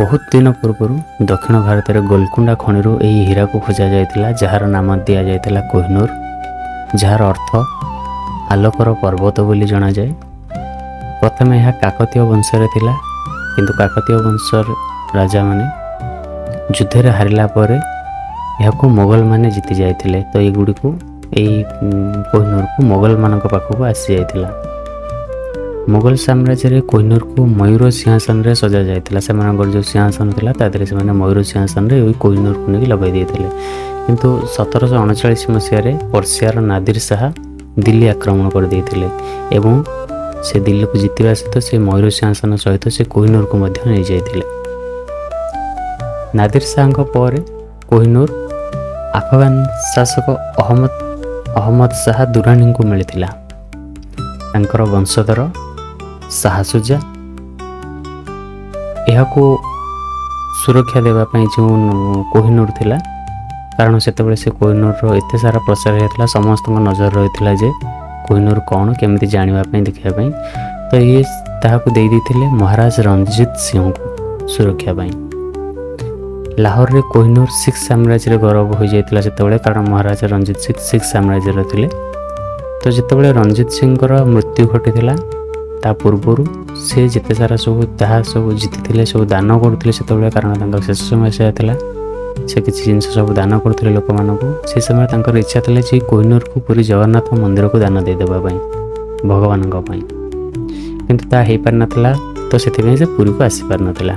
ବହୁତ ଦିନ ପୂର୍ବରୁ ଦକ୍ଷିଣ ଭାରତରେ ଗୋଲକୁଣ୍ଡା ଖଣିରୁ ଏହି ହୀରାକୁ ଖୋଜା ଯାଇଥିଲା, ଯାହାର ନାମ ଦିଆଯାଇଥିଲା କୋହିନୂର, ଯାହାର ଅର୍ଥ ଆଲୋକର ପର୍ବତ ବୋଲି ଜଣାଯାଏ। ପ୍ରଥମେ ଏହା କାକତୀୟ ବଂଶରେ ଥିଲା, କିନ୍ତୁ କାକତୀୟ ବଂଶର ରାଜାମାନେ ଯୁଦ୍ଧରେ ହାରିଲା ପରେ ଏହାକୁ ମୋଗଲମାନେ ଜିତି ଯାଇଥିଲେ। ତ ଏଗୁଡ଼ିକୁ, ଏଇ କୋହିନୂରକୁ ମୋଗଲମାନଙ୍କ ପାଖକୁ ଆସିଯାଇଥିଲା। ମୋଗଲ ସାମ୍ରାଜ୍ୟରେ କୋହିନୂରକୁ ମୟୂର ସିଂହାସନରେ ସଜାଯାଇଥିଲା। ସେମାନଙ୍କର ଯେଉଁ ସିଂହାସନ ଥିଲା, ତା ଦେହରେ ସେମାନେ ମୟୂର ସିଂହାସନରେ ଏଇ କୋହିନୂରକୁ ନେଇକି ଲଗାଇ ଦେଇଥିଲେ। କିନ୍ତୁ 1739 ମସିହାରେ ପର୍ସିଆର ନାଦିର ଶାହା ଦିଲ୍ଲୀ ଆକ୍ରମଣ କରିଦେଇଥିଲେ ଏବଂ ସେ ଦିଲ୍ଲୀକୁ ଜିତିବା ସହିତ ସେ ମୟୂର ସିଂହାସନ ସହିତ ସେ କୋହିନୂରକୁ ମଧ୍ୟ ନେଇଯାଇଥିଲେ। ନାଦିର ଶାହାଙ୍କ ପରେ କୋହିନୂର ଆଫଗାନ ଶାସକ ଅହମ୍ମଦ ଅହମ୍ମଦ ଶାହା ଦୁରାନୀଙ୍କୁ ମିଳିଥିଲା। ତାଙ୍କର ବଂଶଧର ଶାହା ସୁଜା ଏହାକୁ ସୁରକ୍ଷା ଦେବା ପାଇଁ, ଯେଉଁ କୋହିନୂର ଥିଲା, କାରଣ ସେତେବେଳେ ସେ କୋହିନୂରର ଏତେ ସାରା ପ୍ରଚାର ହେଇଥିଲା, ସମସ୍ତଙ୍କ ନଜର ରହିଥିଲା ଯେ କୋହିନୂର କ'ଣ, କେମିତି, ଜାଣିବା ପାଇଁ, ଦେଖିବା ପାଇଁ। ତ ଇଏ ତାହାକୁ ଦେଇ ଦେଇଥିଲେ ମହାରାଜ ରଣଜିତ ସିଂହଙ୍କୁ ସୁରକ୍ଷା ପାଇଁ। ଲାହୋରରେ କୋହିନୂର ଶିଖ ସାମ୍ରାଜ୍ୟରେ ଗୌରବ ହୋଇଯାଇଥିଲା ସେତେବେଳେ, କାରଣ ମହାରାଜା ରଣଜିତ ସିଂ ଶିଖ ସାମ୍ରାଜ୍ୟର ଥିଲେ। ତ ଯେତେବେଳେ ରଣଜିତ ସିଂଙ୍କର ମୃତ୍ୟୁ ଘଟିଥିଲା, ତା ପୂର୍ବରୁ ସେ ଯେତେ ସାରା ସବୁ ତାହା ସବୁ ଜିତିଥିଲେ, ସବୁ ଦାନ କରୁଥିଲେ ସେତେବେଳେ, କାରଣ ତାଙ୍କର ଶେଷ ସମୟ ସେୟା ଥିଲା। ସେ କିଛି ଜିନିଷ ସବୁ ଦାନ କରୁଥିଲେ ଲୋକମାନଙ୍କୁ। ସେ ସମୟରେ ତାଙ୍କର ଇଚ୍ଛା ଥିଲା ଯେ କୋହିନୂରକୁ ପୁରୀ ଜଗନ୍ନାଥ ମନ୍ଦିରକୁ ଦାନ ଦେଇଦେବା ପାଇଁ, ଭଗବାନଙ୍କ ପାଇଁ। କିନ୍ତୁ ତାହା ହେଇପାରିନଥିଲା। ତ ସେଥିପାଇଁ ସେ ପୁରୀକୁ ଆସିପାରିନଥିଲା।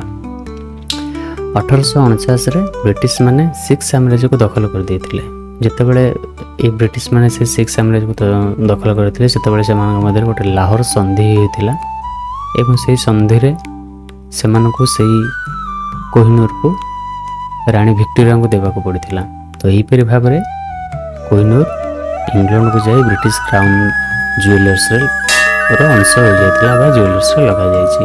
1849ରେ ବ୍ରିଟିଶମାନେ ଶିଖ ସାମ୍ରାଜ୍ୟକୁ ଦଖଲ କରିଦେଇଥିଲେ। ଯେତେବେଳେ ଏଇ ବ୍ରିଟିଶମାନେ ସେ ଶିଖ ସାମ୍ରାଜ୍ୟକୁ ଦଖଲ କରିଥିଲେ, ସେତେବେଳେ ସେମାନଙ୍କ ମଧ୍ୟରେ ଗୋଟେ ଲାହୋର ସନ୍ଧି ହୋଇଥିଲା ଏବଂ ସେହି ସନ୍ଧିରେ ସେମାନଙ୍କୁ ସେଇ କୋହିନୂରକୁ ରାଣୀ ଭିକ୍ଟୋରିଆଙ୍କୁ ଦେବାକୁ ପଡ଼ିଥିଲା। ତ ଏହିପରି ଭାବରେ କୋହିନୂର ଇଂଲଣ୍ଡକୁ ଯାଇ ବ୍ରିଟିଶ କ୍ରାଉନ୍ ଜୁଏଲର୍ସରେ ଅଂଶ ହୋଇଯାଇଥିଲା ବା ଜୁଏଲର୍ସରେ ଲଗାଯାଇଛି।